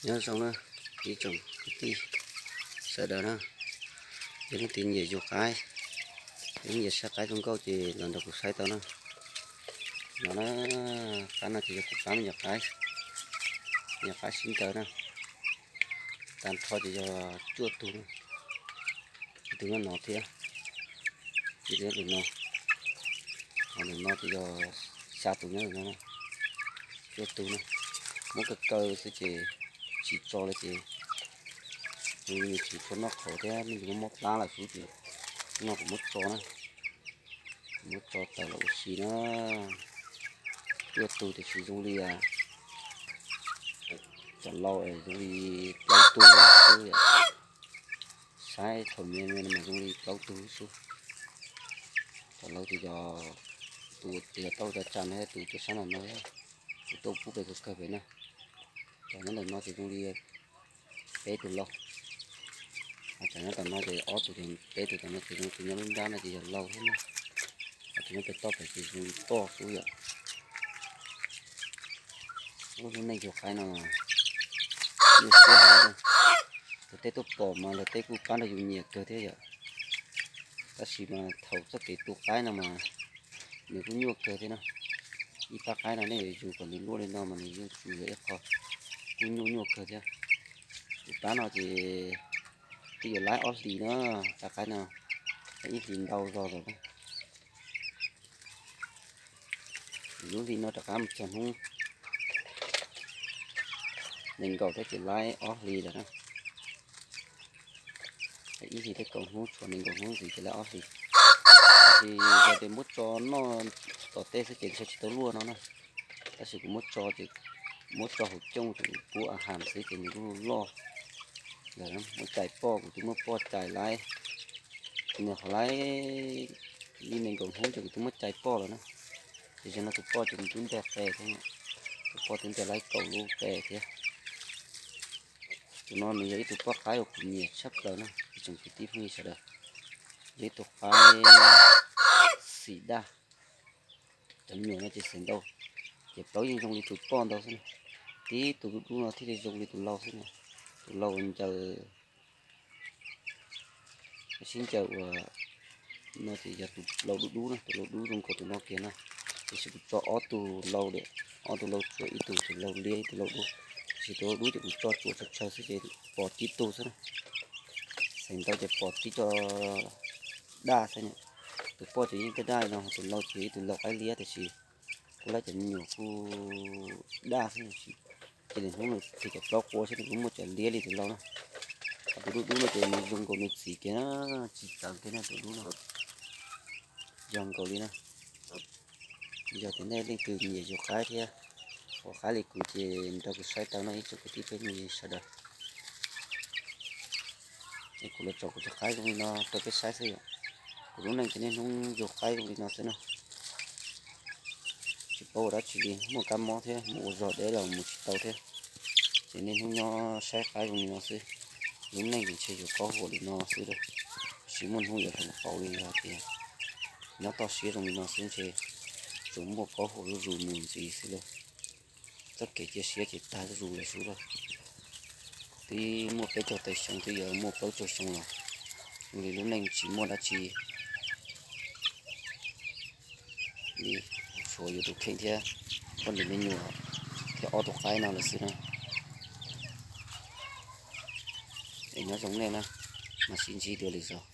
Nyob zoo na ib tsoom kwv tij sawv daws na, yog leej twg nyiam yug qaib, yog leej nyiam saib qaib zoo nkauj ces los nrog kuv saib tau na. No na, qab no ces yog kuv pab me nyuam qaib, me nyuam qaib sib ncaws na. Tag nrho ces yog cuaj tug na, ib tug nyob no thiab, ib tug nyob tus no, ho tus no ces yog xya tus nyob tus no, cuaj tug na. Muab kaw kaw xwb ces tsis tso lawm ces nws tsis tshua noj qhauv thiab, nws mob mob plab lawm xwb ces no kuv muab tso na, kuv muab tso tawm los ua si na. Cuaj tug tiam sis zoo li cov laus zoo li plaub tug xwb yom. Saib thaum me me no mas zoo li plaub tug xwb. Cov laus ces yog tus uas tau cov tsam no thiab tus tuaj sab nram no thiab, tus tuaj pub pem kawg kawg pem na. Cov nyob ntawm no ces zoo li peb tus laus, ho cov nyob tom no ces ob tug, peb tus tom no ces zoo tus nyob lub nrab no ces yog laus thiab na. Ho tus nyob pem toj pem ces zoo li poj xwb yom. Ub, lub neej yug qaib no nyuaj siab heev. Luag tej tuaj pom mas luag tej kuj pab nrog yus nyiam kawg thiab yom. Tab sis mas thaum txoj kev tu qaib no mas nws kuj nyuaj kawg thiab na. Ib pab qaib no nej yuav yug kom nws luaj li no mas nws yuav tsum yog ib qho kuj nyuaj nyuaj kawg thiab. Tus pab no ces twb yuav laib ob hlis na, pab qaib no, ib hlis ntau zog lawm na. Lub hli no rov qab mus txog hnub nees nkaum thiab ces laib ob hlis lawm na. Ib hlis thiab kaum hnub, tshuav nees nkaum hnub ntxiv ces laib ob hlis. Tiam sis yog tias muab tso noj tom tej xwb ces ntshe tsis tau luaj no na. Tab sis kuv muab tso ces muab tso hauv cooj ces kuv pub a has xwb ces nws kuj loj lawm. Muab cais poj, kuv twb muab poj cais laib, nws ho laib li nees nkaum hnub ces kuv twb muab cais poj lawm na. Ces zaum no tus poj ces nws twb nteg qe thiab, tus poj twb nteg laib kaum lub qe thiab. Tus no nws yog ib tug poj qaib uas kuv nyiam tshaj plaws na, ib tsoom kwv tij phooj ywg sawv daws. Yog ib tug qaib xim daj, cov me nyuam no ces xeem ntau, ces plaub yeej zoo li tus poj ntau xwb na. Tib tus dub dub no thiaj li zoo li tus laus xwb na. Tus laus ncaws, sib ncaws uas no ces yog tus laus dub dub na, tus laus dub zoo nkaus tus no kiag na. Tiam sis kuv tso ob tug laus, ob tug laus tsuas ib tug, tus laus liab ib tug laus dub. Tiam sis tus laus dub ces kuv tso tsuas tsawg tsawg xwb ces pom tib tug xwb na. Xeem ntau ces pom tib co daj xwb na. Tus poj ces yeej daj daj li no, tus laus ces ib tug laus qaib liab tiam sis kuj laib cov me nyuam kuj daj xwb na. Ces niaj hnub no tig cov plaub qua xwb nws kuj muaj cov liab li tus laus na. Ho tus dub dub no ces nws zoo nkaus nws txiv kiag na, tsis txawv kiag na tus dub no. Yog nkaus li na, yog tias nej leej twg nyiam yug qaib thiab, ua qaib li kuv ces nrog kuv saib tau no ib tsoom kwv tij phooj ywg sawv daws. Es kuv los tso kuv cov qaib zoo li no rau peb saib xwb yom. Kuv lub neej ces niaj hnub yug qaib zoo li no xwb na. Tsis paub ua dab tsi li, muaj kab mob thiab mus ua zog deb los mus tsis tau thiab. Ces niaj hnub nyob saib qaib zoo li no xwb. Lub neej ces ntshe yuav qaub huam li no xwb lawm. Tsis muaj hnub yuav hloov pauv li yog tias nyob toj siab zoo li no xwb ntshe tsuas muaj qaub huam zuj zus mus ntxiv xwb lawm. Txoj kev cia siab ces tag zuj zus lawm xwb lawm. Twb muaj peb caug tawm xyoo twb yuav muaj plaub caug xyoo los zoo li lub neej tsis muaj dab tsi li, tshuav yus tus kheej thiab poj niam me nyuam thiab ob tug qaib no lawm xwb na. Es nyob zoo nej na, mam sib ntsib dua lwm zaus.